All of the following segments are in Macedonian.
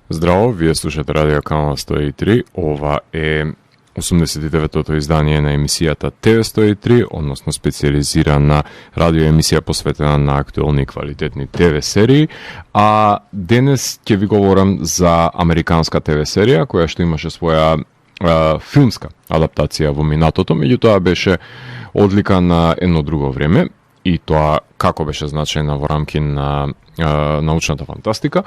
Здраво, вие слушате Радио Канал 103, ова е 89-тото издание на емисијата ТВ 103, односно специализирана радио емисија посветена на актуелни и квалитетни ТВ серии, а денес ќе ви говорам за американска ТВ серија која што имаше своја филмска адаптација во минатото, меѓутоа беше одлика на едно друго време и тоа како беше значајна во рамки на научната фантастика.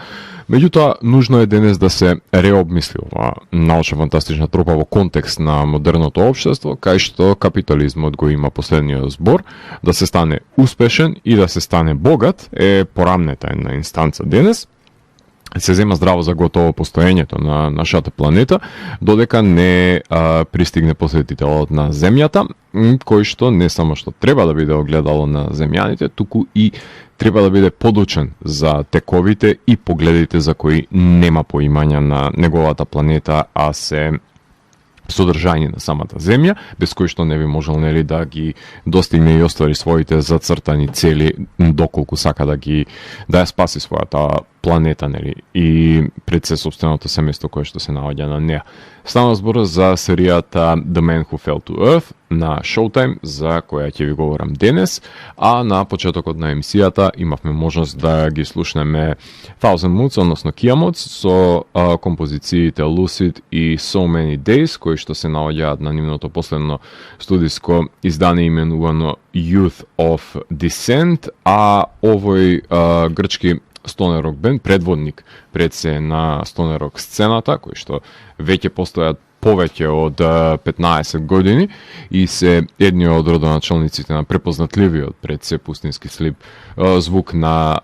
Меѓутоа, нужно е денес да се реобмисли ова научно-фантастична тропа во контекст на модерното општество, кај што капитализмот го има последниот збор, да се стане успешен и да се стане богат е порамнета една инстанца денес. Се зема здраво за готово постоењето на нашата планета, додека не пристигне посетителот на Земјата, кој што не само што треба да биде огледало на земјаните, туку и треба да биде подучен за тековите и погледите за кои нема поимање на неговата планета, а се содржање на самата земја, без кои што не би можел да ги достигне и оствари своите зацртани цели, доколку сака да ја спаси својата планета, и пред се собственото семејство кое што се наоѓа на неа. Стана збор за серијата The Man Who Fell to Earth на Showtime, за која ќе ви говорам денес, а на почетокот на емисијата имавме можност да ги слушнеме Thousand Moods, односно Kiamots, со композициите Lucid и So Many Days, кои што се наоѓаат на нивното последно студиско издание именувано Youth of Descent, а овој грчки стонер рок бенд, предводник пред се на стонер рок сцената, кој што веќе постојат повеќе од 15 години и се едни од родоначалниците на препознатливиот пред се пустински слип звук на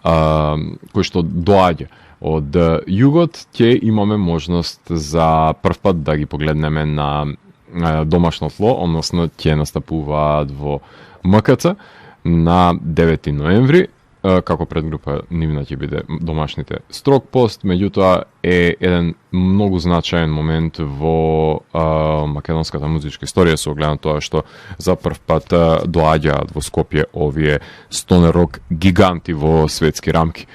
кој што доаѓа од југот, ќе имаме можност за прв пат да ги погледнеме на домашно тло, односно ќе настапуваат во МКЦ на 9 ноември, како предгрупа нивна ќе биде домашните Строг Пост, меѓутоа е еден многу значаен момент во македонската музичка историја со оглед на тоа што за прв пат доаѓаат во Скопје овие стонер рок гиганти во светски рамки.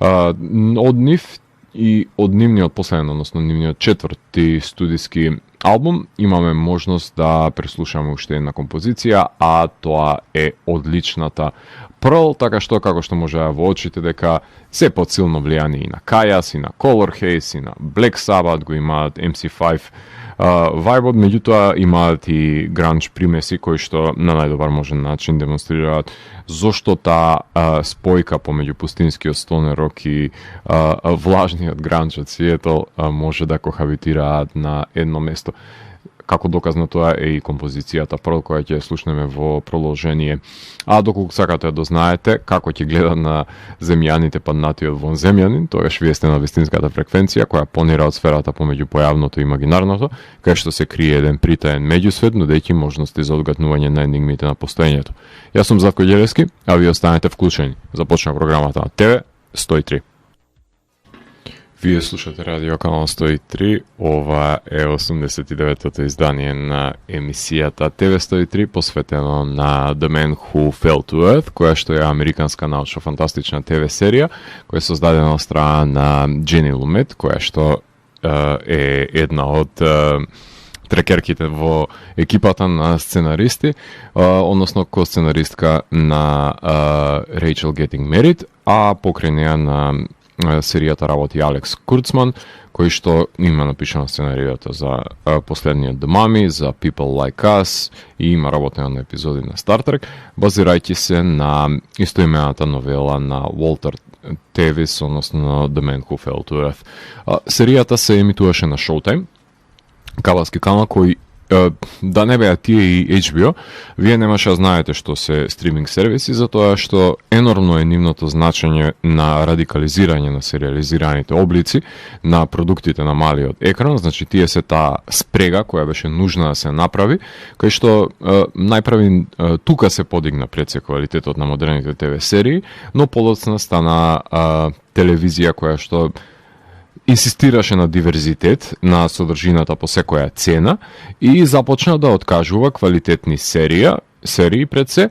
Од нив и од нивниот последен, односно нивниот четврти студиски албум, имаме можност да преслушаме уште една композиција, а тоа е одличната Pearl, така што како што може да во очите дека се подсилно влијани и на Kayas, и на Color Haze, и на Black Sabbath, го имаат MC5 вајбот, меѓутоа имаат и гранж примеси кои што на најдобар можен начин демонстрираат зошто таа спојка помеѓу пустинскиот стонер рок и влажниот гранж од Сиетл може да кохабитираат на едно место. Како доказ на тоа е и композицијата Pearl, која ќе слушнеме во продолжение. А доколку сакате да знаете како ќе гледа на земјаните паднатиот вонземјанин, тогаш вие сте на вистинската фреквенција која понира од сферата помеѓу појавното и имагинарното, кај што се крие еден притаен меѓусвет, нудејќи можности за одгатнување на енигмите на постоењето. Јас сум Зlatko Ѓелевски, а вие останете вклучени. Започна програмата на ТВ 103. Вие слушате Радио Канал 103, ова е 89-тото издание на емисијата ТВ 103 посветено на The Man Who Fell to Earth, која што е американска научно-фантастична ТВ серија, која е создадена од страна на Джени Лумет, која што е една од трекерките во екипата на сценаристи, односно ко-сценаристка на Rachel Getting Married, а покрај неа на серијата работи Алекс Курцман, кој што има напишано сценаријата за последниот The Mummy, за People Like Us и има работено на епизоди на Star Trek, базирајќи се на истоимената новела на Уолтер Тевис, односно The Man Who Fell to Earth. Серијата се емитуваше на Showtime, кабелски канал кој да не беа тие и HBO, вие немаше да знаете што се стриминг сервиси, затоа што енормно е нивното значење на радикализирање на сериализираните облици на продуктите на малиот екран, значи тие се таа спрега која беше нужна да се направи, кај што најправи тука се подигна пред се квалитетот на модерните ТВ серии, но подоцна стана телевизија која што инсистираше на диверзитет на содржината по секоја цена и започна да откажува квалитетни серии пред се,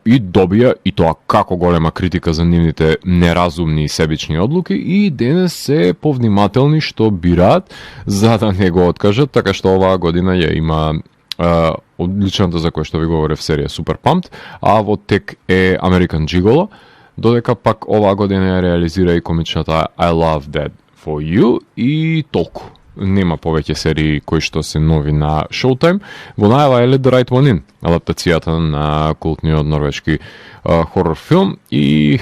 и добија и тоа како голема критика за нивните неразумни и себични одлуки и денес се повнимателни што бираат за да не го откажат, така што оваа година ја има одличната за која што ви говорев серија Super Pumped, а во тек е American Gigolo, додека пак оваа година ја реализира и комичната I Love That For You и толку. Нема повеќе серии кои што се нови на Showtime. Во најава е Let the Right One In, адаптацијата на култниот норвешки хорор филм и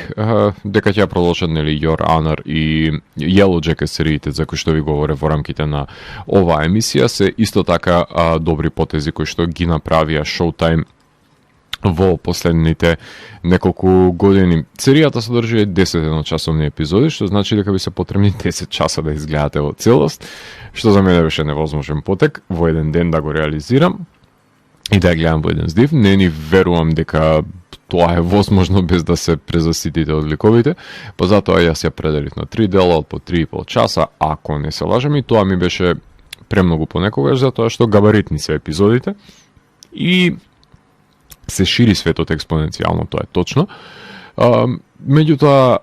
дека ќе продолжат нели Your Honor и Yellow Jacket сериите за кои што ви говоре во рамките на оваа емисија се исто така добри потези кои што ги направија Showtime во последните неколку години. Серијата содржи 10 едночасовни епизоди, што значи дека би се потребни 10 часа да изгледате во целост, што за мене беше невозможен потек во еден ден да го реализирам и да ја гледам во еден здив. Не ни верувам дека тоа е возможно без да се презаситите од ликовите, па затоа јас ја пределив на 3 дела од по 3,5 часа, ако не се лажам, и тоа ми беше премногу понекогаш, затоа што габаритни се епизодите и се шири светот експоненцијално, тоа е точно. Меѓутоа,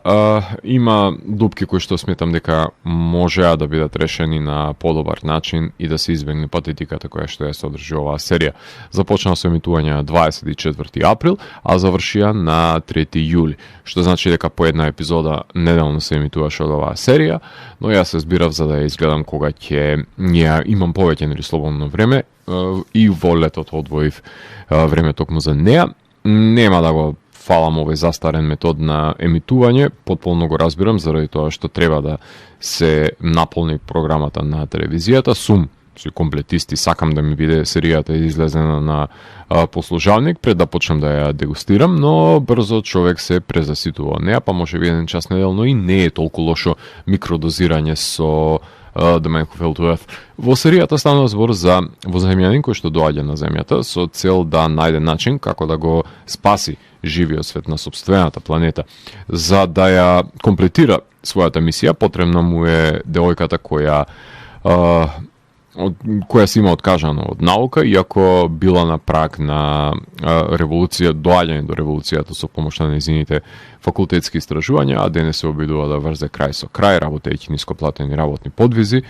има дупки кои што сметам дека можеа да бидат решени на подобар начин и да се избегне патетиката која што ја содржи оваа серија. Започнаа со емитување на 24 април, а завршија на 3 јули, што значи дека по една епизода неделно се емитуваше од оваа серија, но јас се збирав за да ја изгледам кога ќе имам повеќе нели слободно време и во летото одвоив време токму за неа. Нема да го фалам овој застарен метод на емитување, потполно го разбирам заради тоа што треба да се наполни програмата на телевизијата. Сум комплетист и сакам да ми биде серијата излезена на послужавник пред да почнам да ја дегустирам, но брзо човек се презаситува неа, па може би еден час неделно и не е толку лошо микродозирање со The Man Who Fell to Earth. Во серијата станува збор за воземјанин кој што доаѓа на земјата со цел да најде начин како да го спаси живиот свет на сопствената планета. За да ја комплетира својата мисија, потребна му е девојката која се има откажано од наука, иако била на праг на револуција, доаѓање до револуцијата со помош на нејзините факултетски истражувања, а денес се обидува да врзе крај со крај, работејќи нископлатени работни подвизи,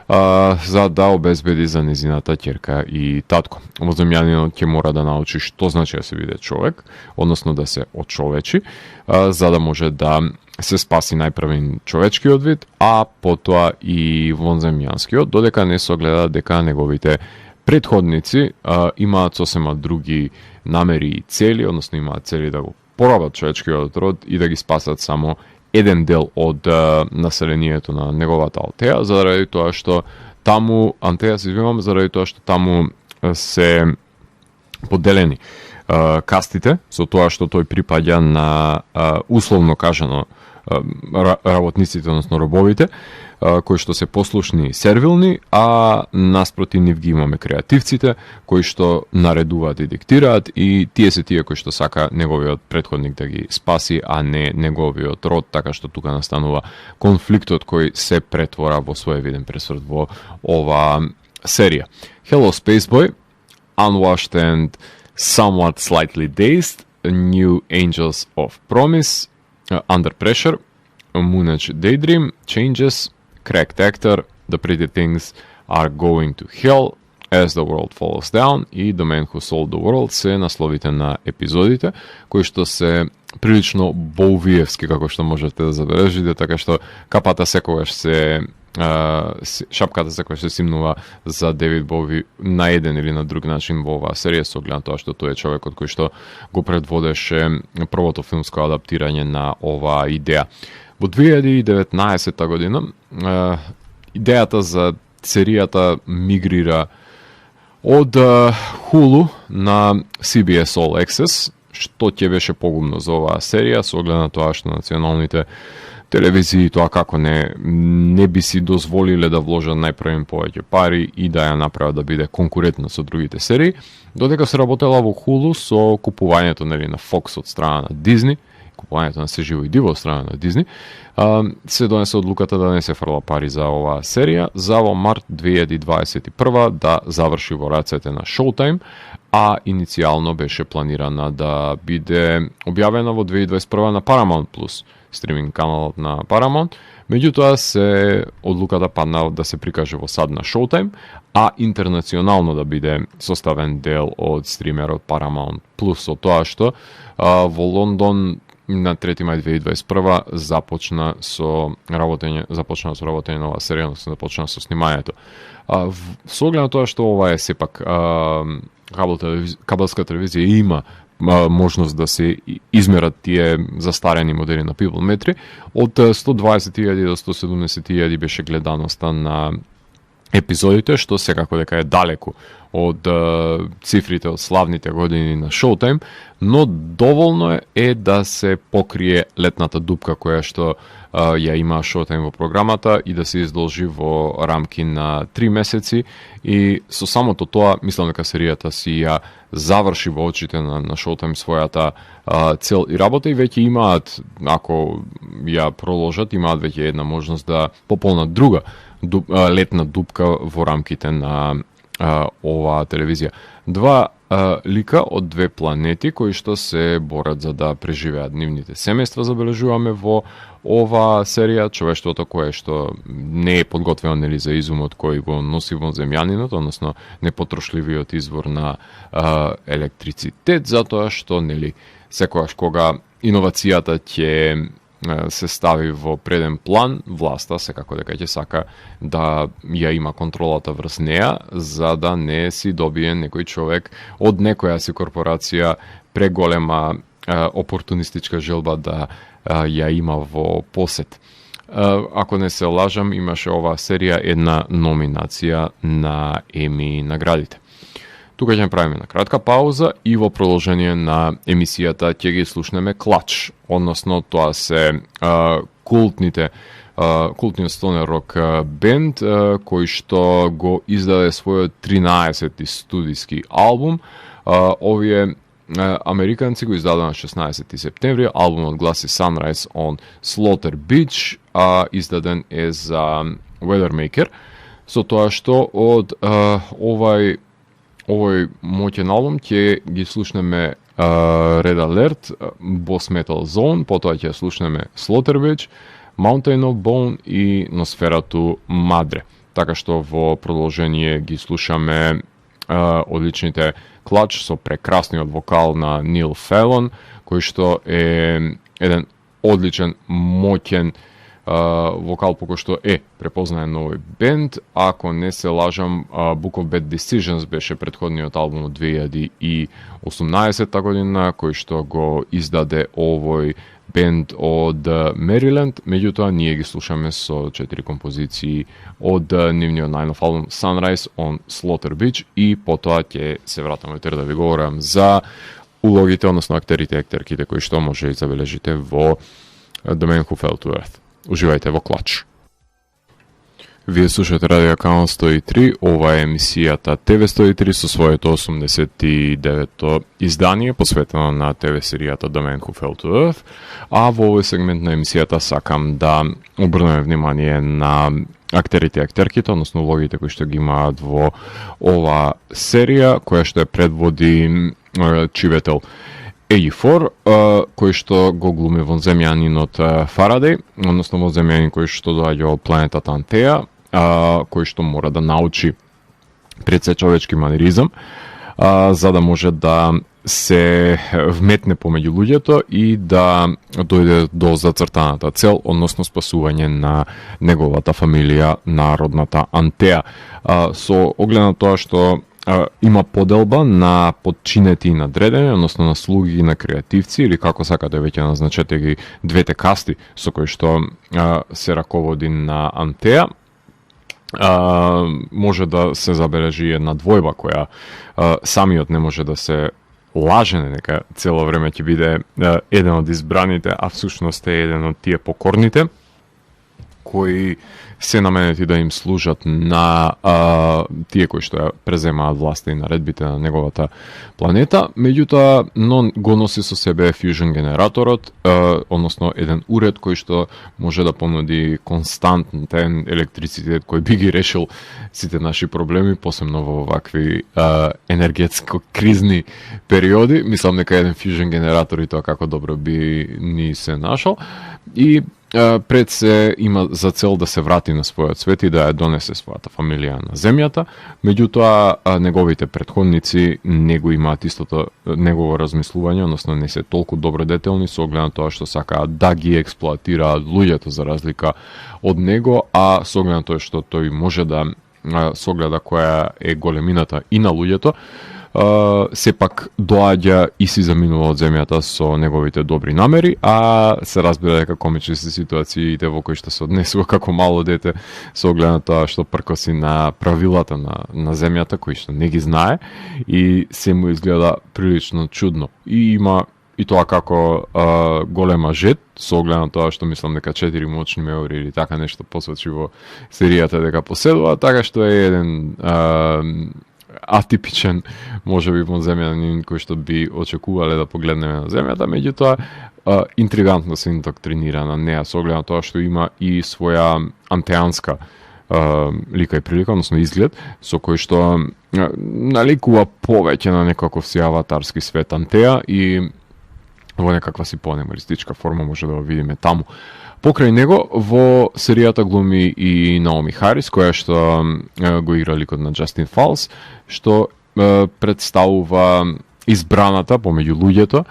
за да обезбеди за нејзината ќерка и татко. Воземјанинот ќе мора да научи што значи да се биде човек, односно да се очовечи, за да може да се спаси најпрвен човечкиот вид, а потоа и вонземјанскиот, додека не се огледа дека неговите предходници имаат сосема други намери и цели, односно имаат цели да го поробат човечкиот род и да ги спасат само еден дел од населението на неговата Алтеја, заради тоа што таму, Антеја се извинувам, заради тоа што таму се поделени кастите, со тоа што тој припаѓа на условно кажано работниците, односно робовите, кои што се послушни и сервилни, а наспроти нив ги имаме креативците, кои што наредуваат и диктираат, и тие се тие кои што сака неговиот претходник да ги спаси, а не неговиот род, така што тука настанува конфликтот кој се претвора во своевиден пресврт во ова серија. Hello Spaceboy, Unwashed and Somewhat Slightly Dazed, New Angels of Promise, Under Pressure, Moonage Daydream, Changes, Cracked Actor, The Pretty Things Are Going to Hell, As the World Falls Down и The Man Who Sold the World се насловите на епизодите, кои што се прилично боувиевски, како што можете да забележите, така што капата секогаш шапката секогаш се симнува за Девид Боуи на еден или на друг начин во оваа серија, со оглед на тоа што тој е човекот кој што го предводеше првото филмско адаптирање на оваа идеја. Во 2019 година идејата за серијата мигрира од Hulu на CBS All Access, што ќе беше погубно за оваа серија, со оглед на тоа што националните телевизии тоа како не би си дозволиле да вложат најпрвен повеќе пари и да ја направат да биде конкурентна со другите серии, додека се работела во Hulu со купувањето на Fox од страна на Disney, купувањето на се живо и диво од страна на Дизни, се донесе одлуката да не се фрла пари за оваа серија, за во март 2021 да заврши во рацете на Showtime, а иницијално беше планирана да биде објавена во 2021 на Paramount+, стриминг каналот на Paramount. Меѓутоа се одлуката падна да се прикаже во САД на Showtime, а интернационално да биде составен дел од стримерот Paramount+, од тоа што во Лондон на 3 мај 2021 започна со работење на оваа серија, односно започна со снимањето. Со оглед на тоа што ова е сепак кабелска телевизија има можност да се измерат тие застарени модели на пиплометри, од 120.000 до 170.000 беше гледаноста на епизодите, што секако дека е далеку од цифрите од славните години на Showtime, но доволно е да се покрие летната дупка која што ја има Showtime во програмата и да се издолжи во рамки на 3 месеци, и со самото тоа мислам дека серијата си ја заврши во очите на Showtime својата цел и работа, и веќе имаат, ако ја проложат, имаат веќе една можност да пополнат друга летна дупка во рамките на оваа телевизија. Два лика од две планети кои што се борат за да преживеат нивните семејства, забележуваме во оваа серија. Човештвото кое што не е подготвено нели за изумот кој го носи во земјанинот, односно непотрошливиот извор на електрицитет, затоа што нели секогаш кога иновацијата ќе се стави во преден план, власта секако дека ќе сака да ја има контролата врз неа, за да не си добие некој човек од некоја си корпорација преголема опортунистичка желба да ја има во посет. Ако не се лажам, имаше оваа серија една номинација на Еми наградите. Тука ќе правиме на кратка пауза и во продолжение на емисијата ќе ги слушнеме Клач, односно тоа се култниот стонер рок бенд кој што го издаде својот 13-ти студиски албум. Овие американци го издадоа на 16 септември, албумот гласи Sunrise on Slaughter Beach, издаден е за Weathermaker, со тоа што од овој моќен албум ќе ги слушнеме Red Alert, Boss Metal Zone, потоа ќе слушнеме Slaughter Beach, Mountain of Bone и Nosferatu Madre. Така што во продолжение ги слушаме одличните Клач со прекрасниот вокал на Нил Фелон, кој што е еден одличен, моќен вокал, покој што е препознаен на овој бенд. Ако не се лажам, Book of Bad Decisions беше претходниот албум од 2018 година, кој што го издаде овој бенд од Мериленд. Меѓутоа, ние ги слушаме со 4 композиции од нивниот најнов албум Sunrise on Slaughter Beach, и потоа ќе се вратаме да ви говорам за улогите, односно актерите и актерките кои што може да забележите во The Man Who Fell to Earth. Уживајте во Клач. Вие слушате Радио Канал 103, ова е емисијата ТВ 103 со своето 89-то издание, посветено на ТВ серијата The Man Who Fell to Earth, а во овој сегмент на емисијата сакам да обрнеме внимание на актерите и актерките, односно улогите кои што ги имаат во ова серија, која што е предводи чиветел Ејфор, кој што го глуми во земјанинот Фарадеј, односно во земјанин кој што доаѓа од планетата Антеја, кој што мора да научи предсечовечки манеризам, за да може да се вметне помеѓу луѓето и да дојде до зацртаната цел, односно спасување на неговата фамилија, народната Антеја. Со оглед на тоа што има поделба на подчинети и надредени, односно на слуги и на креативци, или како сакате веќе назначете ги двете касти со кои што се раководи на Антеја. Може да се забележи една двојба која самиот не може да се лажене дека цело време ќе биде еден од избраните, а всушност е еден од тие покорните, кои се наменети да им служат на тие кои што ја преземаат власта и наредбите на неговата планета. Меѓутоа, го носи со себе фьюжн генераторот, односно еден уред кој што може да понуди константен електрицитет кој би ги решил сите наши проблеми, посебно во вакви енергетско кризни периоди. Мислам дека еден фьюжн генератор и тоа како добро би ни се нашол. И пред се има за цел да се врати на својот свет и да ја донесе својата фамилија на земјата, меѓутоа неговите претходници не го имаат истото негово размислување, односно не се толку добро детелни со оглед на тоа што сакаат да ги експлоатираат луѓето за разлика од него, а со оглед на тоа што тој може да согледа која е големината и на луѓето, сепак доаѓа и си заминува од земјата со неговите добри намери, а се разбира дека комични се ситуациите во кои што се однесува како мало дете со оглед на тоа што пркоси на правилата на земјата кои што не ги знае и се му изгледа прилично чудно. И има и тоа како голема жет, со оглед на тоа што мислам дека 4 мочни меури или така нешто посочи во серијата дека поседува, така што е еден атипичен, може би, земјанин кој што би очекувале да погледнеме на земјата, меѓутоа интригантно се индоктринира на неа со оглед на тоа што има и своја антеанска лика и прилика, односно изглед, со кој што наликува повеќе на некаков си аватарски свет Антеа и во некаква си поанималистичка форма може да го видиме таму. Покрај него во серијата глуми и Наоми Харис, која што го игра ликот на Джастин Фалс, што представува избраната помеѓу луѓето,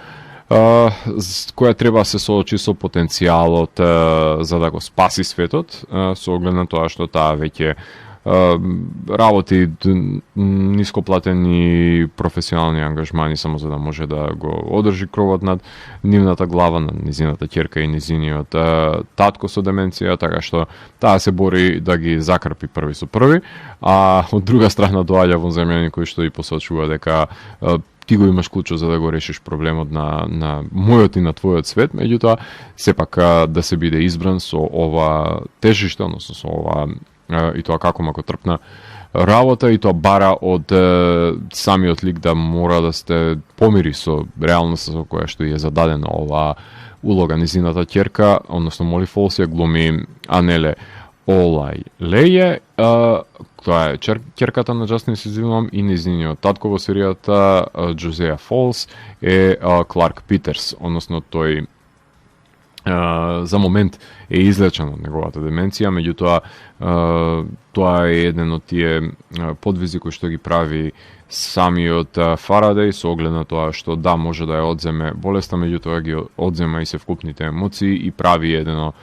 која треба да се соочи со потенцијалот за да го спаси светот, со оглед на тоа што таа веќе работи нископлатени професионални ангажмани само за да може да го одржи кровот над нивната глава, на низината ќерка и низиниот татко со деменција, така што таа се бори да ги закрпи први со први, а од друга страна доаѓа во земјани кој што и посочува дека ти го имаш клучо за да го решиш проблемот на мојот и на твојот свет, меѓутоа сепак да се биде избран со ова тежиште, односно со ова и тоа како мако трпна работа, и тоа бара од самиот лик да мора да сте помири со реалноста со која што е зададена оваа улога. Низината ќерка, односно Моли Фолс ја глуми Анеле Олај Леје, тоа е ќерката на Джастин Сизилом, и низиниот татко во серијата Джозеја Фолс е Кларк Питерс, односно тој за момент е излечен од неговата деменција, меѓутоа тоа е еден од тие подвизи кои што ги прави самиот Фарадеј со оглед на тоа што да, може да ја одземе болеста, меѓутоа ги одзема и севкупните емоции и прави едно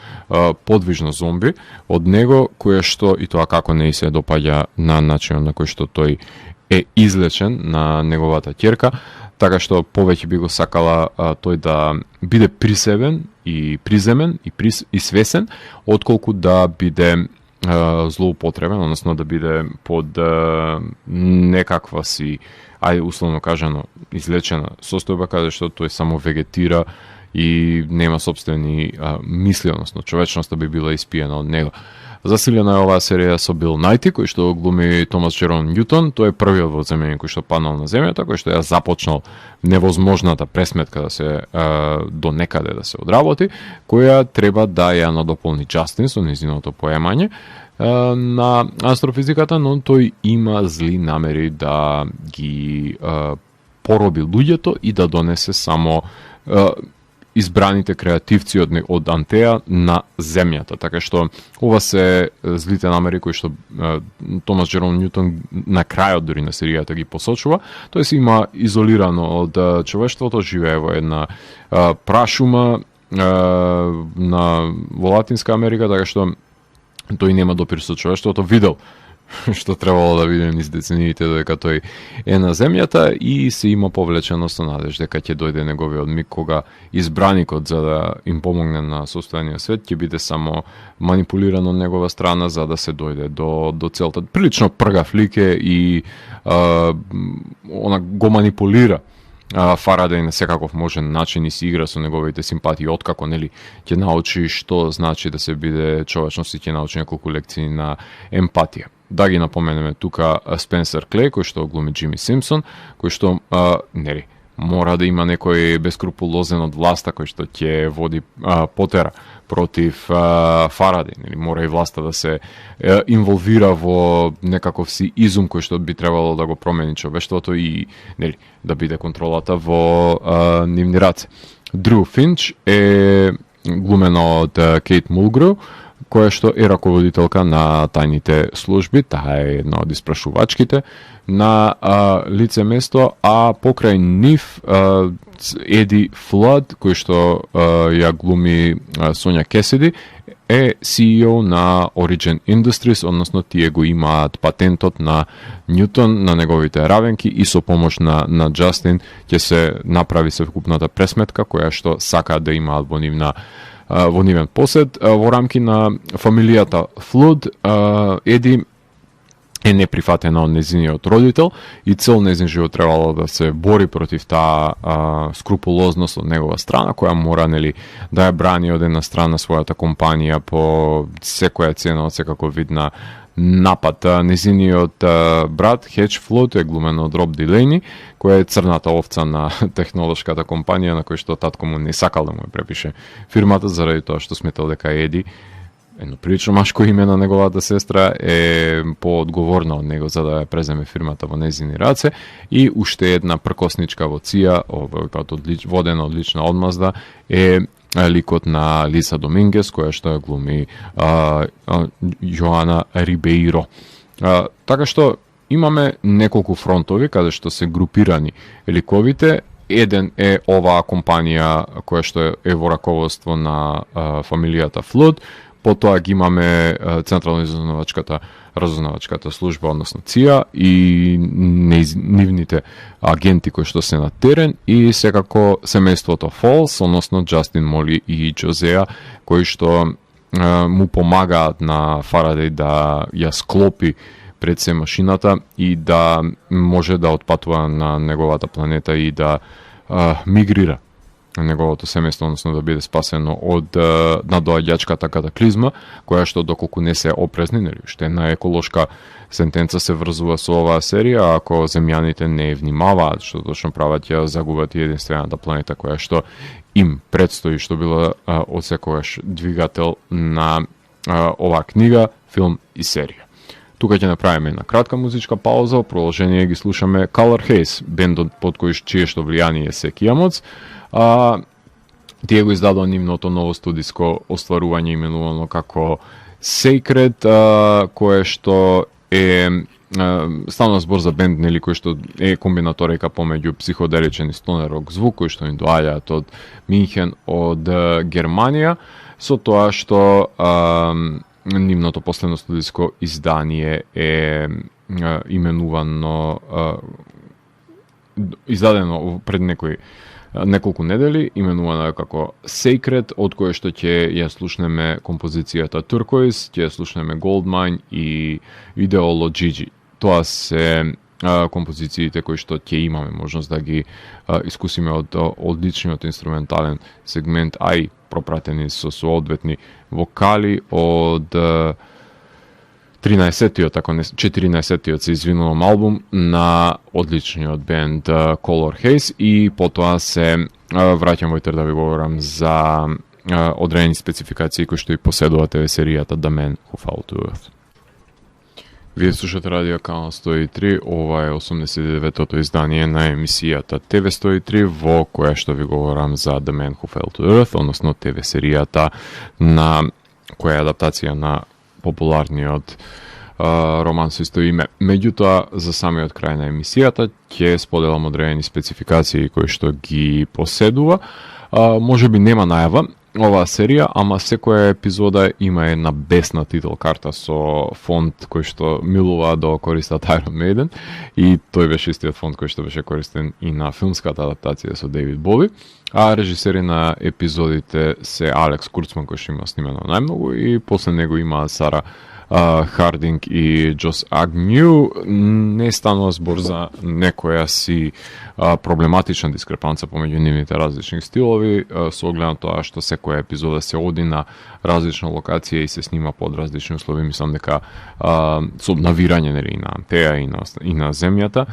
подвижно зомби од него, кое што и тоа како не се допаѓа на начинот на кој што тој е излечен на неговата ќерка, така што повеќе би го сакала тој да биде присебен и приземен и свесен, отколку да биде злоупотребен, односно да биде под некаква си, условно кажано, излечена состојба, каде што тој само вегетира и нема собствени мисли, односно човечноста би била испиена од него. Засилена е оваа серија со Бил Најти, кој што глуми Томас Джерон Њутон. Тој е првиот во земјаnin кој што паднал на земјата, кој што ја започнал невозможната пресметка да се до некаде да се одработи, која треба да ја надополни Джастин со низиното поемање на астрофизиката, но тој има зли намери да ги пороби луѓето и да донесе само избраните креативци од Антеа на земјата. Така што ова се злите намери кои што Томас Джерон Њутон на крајот дори на серијата ги посочува. Тој се има изолирано од човештвото, живее во една прашума во Латинска Америка, така што тој нема допир со човештвото, видел што требало да види низ децениите додека тој е на земјата, и се има повлечено со надеж дека ќе дојде неговиот миг кога избраникот за да им помогне на состојаниот свет ќе биде само манипулиран од негова страна за да се дојде до целта. Прилично пргав лик е и она го манипулира Фарадеј на секаков можен начин и си игра со неговите симпатии, откако нели ќе научи што значи да се биде човечност и ќе научи неколку лекции на емпатија. Да ги напоменеме тука Спенсер Клеј, кој што глуми Џими Симпсон, кој што нели мора да има некој бескрупулозен од власта кој што ќе води потера против Фарадеј, нели мора и власта да се инволвира во некаков си изум кој што би требало да го промени човештвото и нели да биде контролата во нивни раце. Дрю Финч е глумена од Кейт Мулгру, која што е раководителка на тајните служби, таа е една од испрашувачките на лице место, а покрај нив Еди Флад, кој што ја глуми Сонја Кесиди, е CEO на Origin Industries, односно тие го имаат патентот на Ньютон, на неговите равенки и со помош на Джастин ќе се направи совкупната пресметка која што сакаат да имаат во нивен посед. Во рамки на фамилијата Флуд, Еди е неприфатена од незиниот родител и цел незин живот требало да се бори против таа скрупулозност од негова страна, која мора нели да ја брани од една страна својата компанија по секоја цена, од секаков вид на напад. Незиниот брат Хедж Флуд е глумен од Роб Дилейни, која е црната овца на технолошката компанија на кој што татко му не сакал да му ја препише фирмата заради тоа што сметал дека Еди, едно прилично машко име на неговата сестра, е поодговорна од него за да ја преземе фирмата во незини раце. И уште една пркосничка во ЦИА, овој пат водена од лична одмазда, е ликот на Лиса Домингес, која што ја глуми Јоана Рибеиро. Така што имаме неколку фронтови каде што се групирани ликовите. Еден е оваа компанија која што е во раководство на фамилијата Флуд. Потоа ги имаме Централно разузнавачката служба, односно ЦИА, и нивните агенти кои што се на терен, и секако семејството Фолс, односно Джастин, Моли и Џозеа, кои што му помагаат на Фарадеј да ја склопи пред се машината и да може да отпатува на неговата планета и да мигрира неговото семејство, односно да биде спасено од надоаѓачката катаклизма, која што доколку не се опрезни, нели, уште една еколошка сентенца се врзува со оваа серија, ако земјаните не внимаваат што точно прават, ја загубат и единствената планета која што им предстои, што била од секогаш двигател на оваа книга, филм и серија. Тука ќе направиме една кратка музичка пауза, во продолжение ги слушаме Color Haze, бендот под кој чие што влијание се Кијамоц. Тие го издадува нивното ново студиско остварување именувано како Sacred, кое што е станува збор за бенд, нели, кој што е комбинаторика помеѓу психоделичен и стонер рок звук, кој што ни доаѓаат од Минхен, од Германија, со тоа што нивното последно студиско издание е именувано, издадено пред неколку недели, именувано е како Sacred, од кое што ќе ја слушнеме композицијата Turquoise, ќе ја слушнеме Goldmine и Ideology. Тоа се композициите кои што ќе имаме можност да ги искусиме од одличниот инструментален сегмент, а и пропратени со соодветни вокали од 13-тиот, ако не 14-тиот се извинувам албум на одличниот бенд Color Haze, и потоа се враќам во да ви говорам за одредени спецификации кои што и поседува ТВ серијата The Man Who Fell to Earth. Вие слушате Радио Канал 103, ова е 89-тото издание на емисијата ТВ 103, во која што ви говорам за The Man Who Fell to Earth, односно ТВ серијата на која е адаптација на популарниот роман со исто име. Меѓутоа, за самиот крај на емисијата ќе споделам одредени спецификации кои што ги поседува. Може би нема најава оваа серија, ама секоја епизода има една бесна титул карта со фонт кој што милува да користат Iron Maiden, и тој беше истиот фонт кој што беше користен и на филмската адаптација со Дейвид Бови. А режисери на епизодите се Алекс Курцман, кој што има снимено најмногу, и после него има Сара Harding и Джос Агню, не станува збор за некоја си проблематична дискрепанца помеѓу нивните различни стилови, со оглед на тоа што секоја епизода се оди на различна локација и се снима под различни услови. Мислам дека со навирање нели на Антеја и на земјата,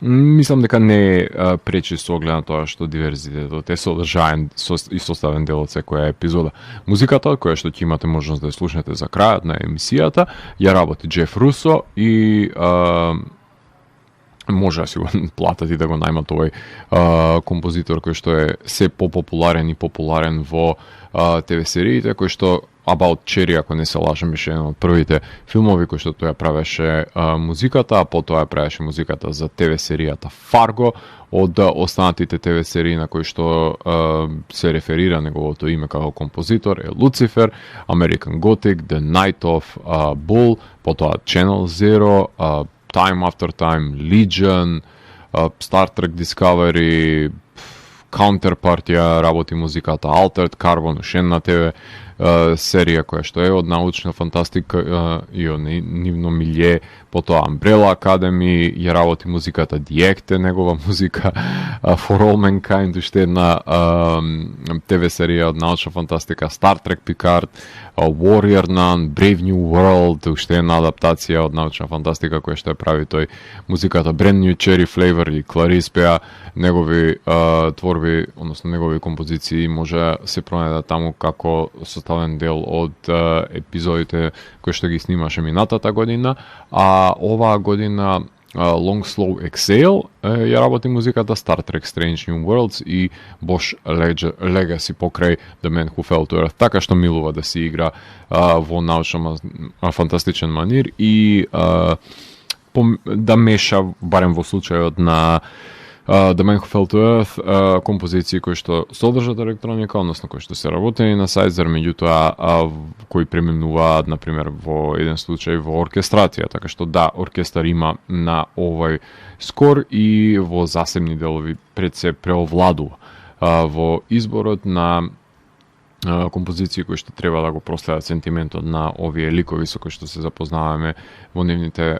мислам дека не пречи со оглед на тоа што диверзитетот е содржаен и составен дел од секоја епизода. Музиката, која што ќе имате можност да ја слушнете за крајот на емисијата, ја работи Джеф Русо и може да си го платат и да го најмат овој композитор кој што е се попопуларен и популарен во ТВ сериите, кој што About Cherry, ако не се лажам, беше еден од првите филмови кој што тој ја правеше музиката, а потоа ја правеше музиката за ТВ серијата Fargo, од останатите ТВ серии на кои што се реферира неговото име како композитор е Lucifer, American Gothic, The Night of Bull, потоа Channel Zero, Time After Time, Legion, Star Trek Discovery, Counterpart ја работи музиката, Altered Carbon, ушен на ТВ серија која што е од научна фантастика и од нивно милје, потоа Umbrella Academy, ја работи музиката Диекте, негова музика, For All Mankind, уште една ТВ серија од научна фантастика, Star Trek Picard, Warrior Nun, Brave New World, уште една адаптација од научна фантастика која што ја прави тој музиката, Brand New Cherry Flavor и Clarice Pea, негови творби, односно негови композиции може се пронајдат таму како составен дел од епизодите кои што ги снимаше минатата година, а оваа година Long Slow Exhale ја работи музиката Star Trek Strange New Worlds и Bosch Legacy покрај The Man Who Fell to Earth, така што милува да се игра во научно фантастичен манир и да меша, барем во случајот на The Man Who Fell to Earth, композиции кои што содржат електроника, односно кои што се работени на Сайдзер, меѓутоа кои преминуваат, например, во еден случај во оркестрација, така што да, оркестар има на овој скор и во засебни делови пред се преовладува во изборот на композиции кои што треба да го проследат сентиментот на овие ликови со кои што се запознаваме во нивните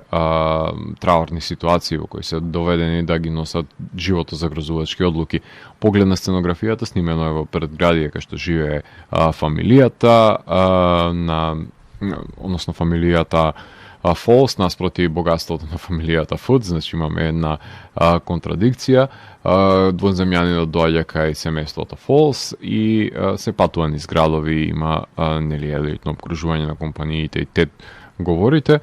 траурни ситуации во кои се доведени да ги носат живото загрозувачки одлуки. Поглед на сценографијата, снимено е во предградие кај што живее фамилијата, односно фамилијата Фолс наспроти богатството на фамилијата Фуд, значи имаме една контрадикција. Двоземјанинот доаѓа кај семејството Фолс и се патува низ градови, има нели елитно обкружување на компаниите и те говорите,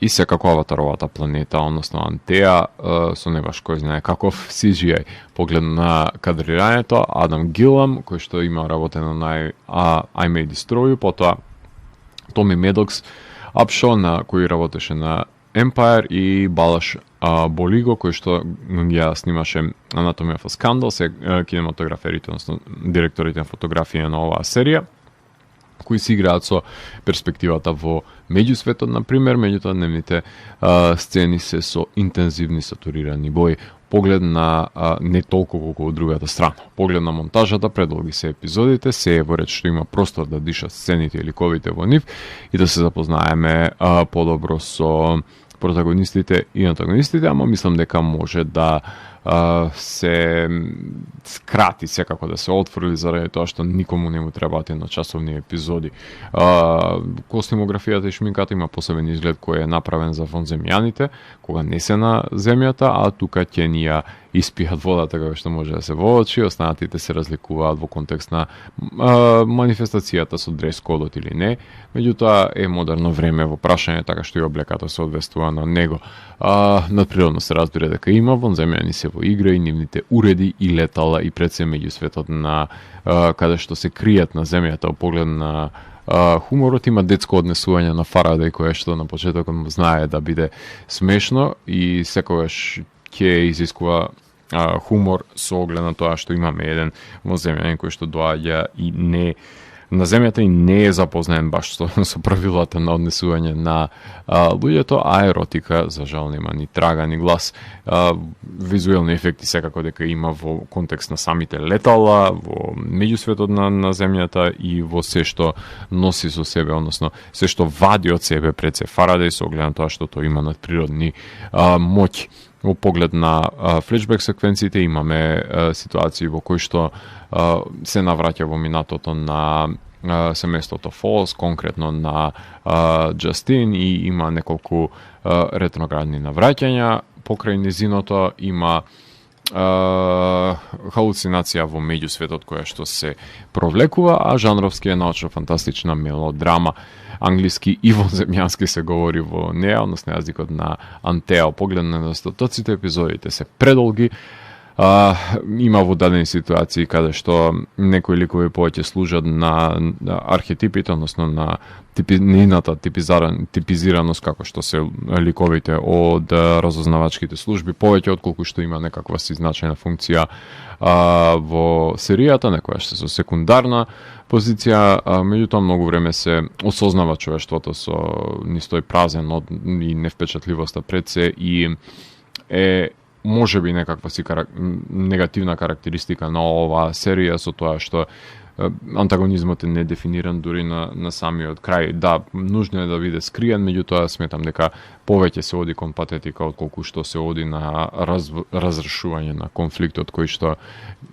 и секако аватаровата планета, односно Антеја, со не баш кој знае каков CGI. Поглед на кадрирањето, Адам Гилам, кој што има работено на I May Destroy You, потоа Томи Медокс, Апшо, на кој работеше на Empire, и Балаш Болиго, кој што ја снимаше Anatomy of a Scandal, се кинематограферите, односно директорите на фотографија на оваа серија, кои си играат со перспективата во меѓусветот, например, меѓутоа нивните сцени се со интензивни сатурирани бои. Поглед на не толку колку од другата страна. Поглед на монтажата, предолги се епизодите, се е во ред што има простор да дишат сцените и ликовите во нив и да се запознаеме подобро со протагонистите и антагонистите, ама мислам дека може да се скрати, секако да се отфрли, заради тоа што никому не му требаат едночасовни епизоди. Костимографијата и шминката има посебен изглед кој е направен за вонземјаните, кога не се на земјата, а тука ќе ни ја испијат водата како што може да се воочи, останатите се разликуваат во контекст на манифестацијата со дрес кодот или не, меѓутоа е модерно време во прашање, така што и облеката се одвестува на него. Надприродно се разбира дека има вонземјани се во игра и нивните уреди и летала и пред се меѓусветот на каде што се кријат на земјата. Поглед на хуморот има детско однесување на Фарадеј, кое што на почетокот знае да биде смешно и секогаш ќе изискува хумор со оглед на тоа што имаме еден вонземјанин кој што доаѓа и не на земјата и не е запознаен баш со правилата на однесување на луѓето, а еротика за жал нема ни трага ни глас. Визуелни ефекти секако дека има во контекст на самите летала, во меѓусветот на земјата и во се што носи со себе, односно се што вади од себе пред се Фарадеј со оглед на тоа што тој има надприродни моќи. Во поглед на флешбек секвенциите имаме ситуации во кои што се навраќа во минатото на семејството Фолс, конкретно на Джастин, и има неколку ретроградни навраќања. Покрај низиното има халуцинација во меѓусветот која што се провлекува, а жанровски е научно-фантастична мелодрама. Англиски и вонземјански се говори во неа, односно јазикот на Антеа. Поглед на недостатоците, епизодите се предолги. Има во дадени ситуации каде што некои ликови повеќе служат на архетипите, односно на нивната типизираност, како што се ликовите од разузнавачките служби, повеќе отколку што има некаква си значајна функција во серијата, некоја што се со секундарна позиција. Меѓутоа многу време се осознава човештвото со нистој празен и невпечатливоста пред се и е може би некаква си негативна карактеристика на оваа серија со тоа што антагонизмот е недефиниран дури на самиот крај. Да, нужно е да биде скриен, меѓутоа сметам дека повеќе се оди кон патетика отколку што се оди на разрешување на конфликтот кој што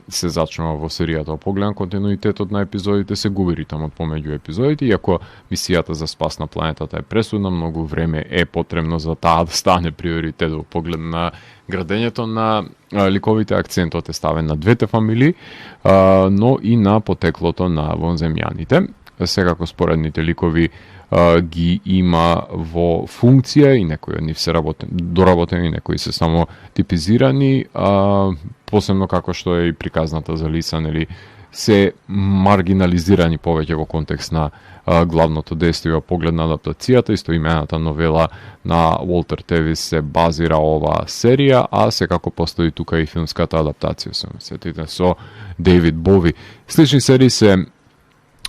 се зачнува во серијата. Погледам континуитетот на епизодите се губи ритмот помеѓу епизодите, иако мисијата за спас на планетата е пресудна, многу време е потребно за таа да стане приоритет во поглед на градењето на ликовите. Акцентот е ставен на двете фамилии, но и на потеклото на вонземјаните. Секако споредните ликови ги има во функција и некои од нив се доработени, некои се само типизирани, посебно како што е и приказната за Лиса, нели, се маргинализирани повеќе во контекст на главното действие. Во поглед на адаптацијата, истоимената новела на Уолтер Тевис се базира оваа серија, а секако постои тука и филмската адаптација, сетите, со Дейвид Бови. Слични серии се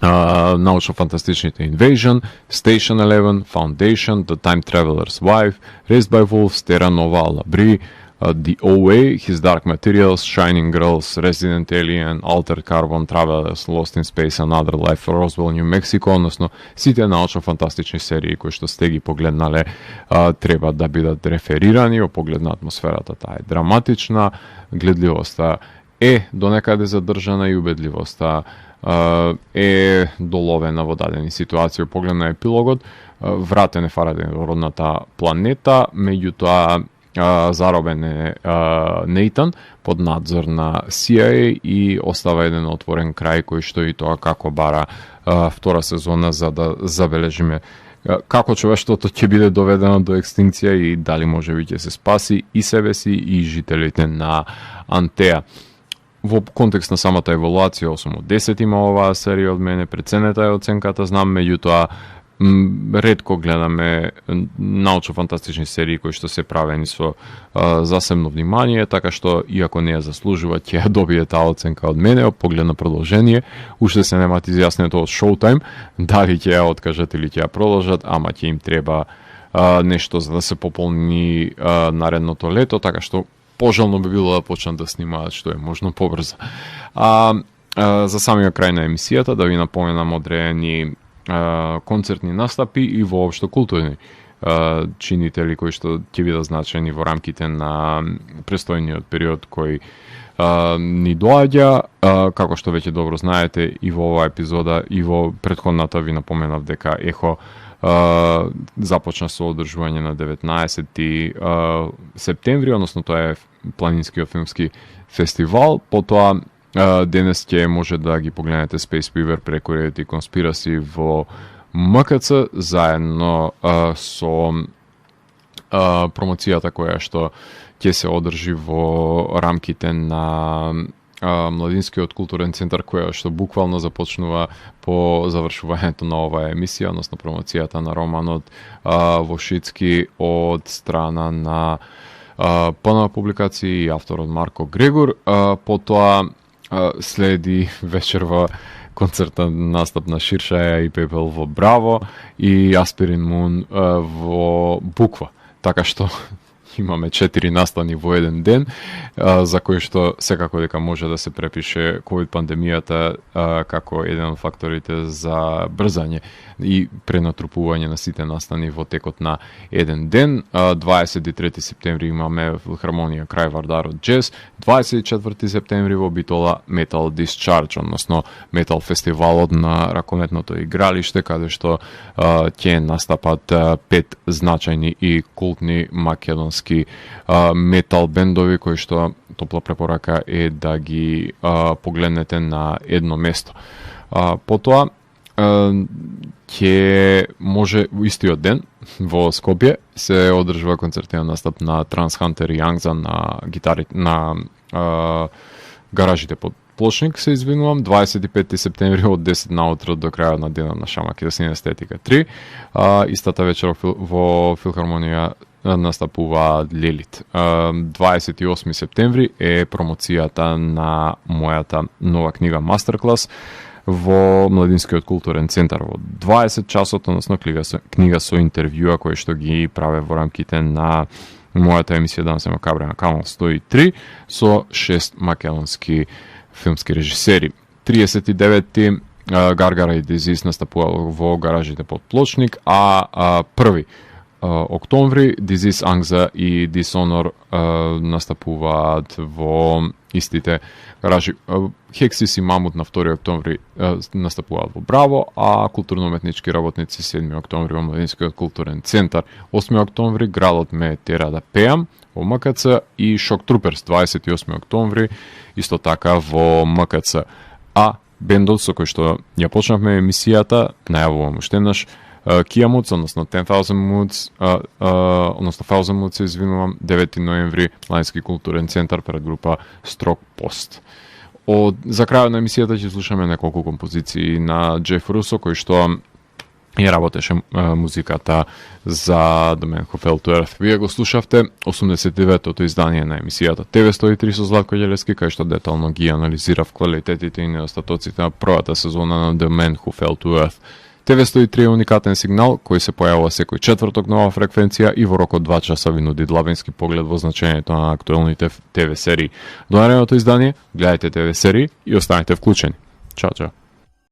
научно-фантастичните Invasion, Station 11, Foundation, The Time Traveler's Wife, Raised by Wolves, Terra Nova Alabri, The OA, His Dark Materials, Shining Girls, Resident Alien, Altered Carbon, Travelers, Lost in Space, Another Life, Roswell, New Mexico, односно сите научно-фантастични серии кои што сте ги погледнале треба да бидат реферирани. Во поглед на атмосферата, таа е драматична, гледливоста е донекаде задржана и убедливоста е доловена во дадени ситуации. Во поглед на епилогот, вратен е Фарадеј во родната планета, меѓутоа заробен е Нейтан под надзор на CIA и остава еден отворен крај кој што и тоа како бара втора сезона за да забележиме како човештвото ќе биде доведено до екстинкција и дали може би ќе се спаси и себе си и жителите на Антеа. Во контекст на самата еволуација 8 од 10 има оваа серија од мене, преценета е оценката, знам, меѓутоа ретко гледаме научно-фантастични серии кои што се правени со засебно внимание, така што иако не ја заслужува, ќе ја добие таа оценка од мене. Од поглед на продолжение, уште се немат изјаснето од Showtime дали ќе ја откажат или ќе ја продолжат, ама ќе им треба нешто за да се пополни наредното лето, така што пожелно би било да почнат да снимаат што е можно побрзо. За самиот крај на емисијата да ви напоменам одредени концертни настапи и воопшто културни чинители кои што ќе бидат значени во рамките на престојниот период кој ни доаѓа. Како што веќе добро знаете, и во оваа епизода и во претходната ви напоменав дека Ехо започна со одржување на 19 септември, односно тоа е планинскиот филмски фестивал. Потоа денес ќе може да ги погледнете Space Fever преку Reddit и Conspiracy во МКЦ заедно со промоцијата која што ќе се одржи во рамките на Младинскиот културен центар, која што буквално започнува по завршувањето на оваа емисија, односно промоцијата на романот во Шицки од страна на ПН публикации и авторот Марко Грегор. Потоа следи вечер во концертен настап на Ширшаја и Пепел во Браво и Аспирин Мун во Буква. Така што имаме 4 настани во еден ден, за кои што секако дека може да се препише ковид пандемијата како еден од факторите за брзање и пренатрупување на сите настани во текот на еден ден. 23 септември имаме Филхармонија крај Вардарот Джез, 24 септември во Битола Metal Discharge, односно метал фестивалот на ракометното игралиште, каде што ќе настапат 5 значајни и култни македонски метал бендови, кои што топла препорака е да ги погледнете на едно место. Потоа ќе може истиот ден во Скопје се одржува концертен настап на Транс-Хантер и Јангза на гитари на гаражите под Плочник, се извинувам, 25 септември од 10 наутро до крајот на денот на Шамак и Синестетика 3. Истата вечер во Филхармонија настапува Лелит. 28 септември е промоцијата на мојата нова книга Мастерклас во Младинскиот културен центар во 20 часот, односно книга со интервјуа кои што ги праве во рамките на мојата емисија Данс Макабре на Канал 103 со 6 македонски филмски режисери. 39-ти Гаргара и Дизис настапува во гаражите под Плочник, а 1 октомври Дизис, Ангза и Дисонор настапуваат во истите гаражи. Хексис и Мамут на 2 октомври настапуваат во Браво, а културно-уметнички работници 7 октомври во Младинскиот културен центар. 8 октомври Градот ме тера да пеам во МКЦ и Шок Труперс 28 октомври исто така во МКЦ. А бендот со кој што ја почнавме емисијата, најавувам уште еднаш, Киамуц, односно 10,000 Moods, односно 1000 Moods, извинувам, 9 ноември, Младински културен центар пред група Строг Пост. За крајот на емисијата ќе слушаме неколку композиции на Джеф Русо, кој што ја работеше музиката за The Man Who Fell to Earth. Вие го слушавте 89-тото издание на емисијата TV103 со Златко Ѓелевски, кај што детално ги анализирав квалитетите и недостатоците на првата сезона на The Man Who Fell to Earth. TV103 е уникатен сигнал кој се појавува секој четврток нова фреквенција и во рок од 2 часа ви нуди длабински поглед во значењето на актуелните ТВ серии. До наредното издание, гледајте ТВ серии и останете вклучени. Чао, чао.